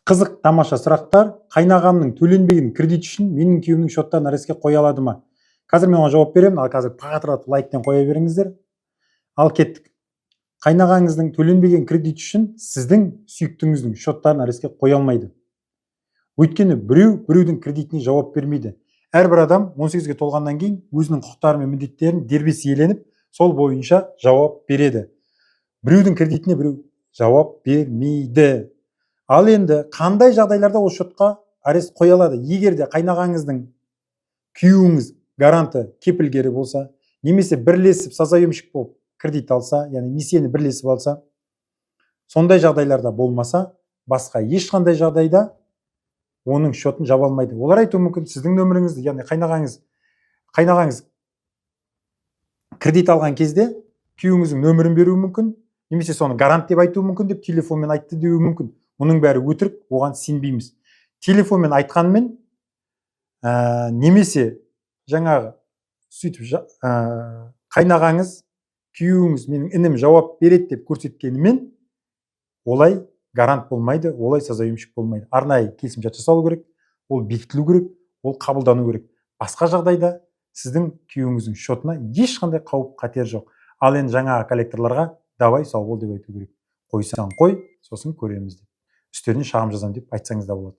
Қызық, тамаша сұрақтар. Қайнағамның төленбеген кредит үшін менің күйеуімнің счеттарын арестке қоя алады ма? Қазір мен оған жауап беремін. Ал қазір патыратып лайктен қоя беріңіздер. Ал кеттік. Қайнағаңыздың төленбеген кредит үшін сіздің сүйіктіңіздің счеттарын арестке қоя алмайды, өйткені біреу біреудің кредитіне жауап бермейді. Әрбір адам 18-ге толғаннан кейін өзінің құқықтары мен міндеттерін дербес иеленіп, сол бойынша жауап береді. Біреудің кредитіне біреу жауап бермейді. Ал енді қандай жағдайларда ол счетқа арест қоя алады? Егер де қайнағаңыздың күйеуіңіз гаранты, кепілгері болса немесе бірлесіп, созаемщик болып кредит алса, яғни несиені бірлесіп алса, сондай жағдайларда болмаса, басқа ешқандай жағдайда оның счетын жаба алмайды. Олар айтуы мүмкін сіздің нөміріңізді, яғни қайнағаңыз кредит алған кезде күйеуіңіздің нөмірін беруі мүмкін немесе соны гарант деп айтуы мүмкін деп, телефонмен айтты деуі мүмкін. Мұның бәрі өтірік, оған сенбейміз. Телефонмен айтқанмен немесе жаңағы сөйтіп қайнағаңыз күйеуіңіз менің інім жауап береді деп көрсеткенімен, олай гарант болмайды, олай созаемщик болмайды. Арнайы келісімшарт жасалу керек, ол бекітілу керек, ол қабылдану керек. Басқа жағдайда сіздің күйеуіңіздің счетына ешқандай қауіп қатер жоқ. Ал енді жаңағы коллекторларға давай, сау бол деп айту керек. Қойсаң қой, сосын көреміз деп, үстеріне шағым жазамын деп айтсаңыз да болады.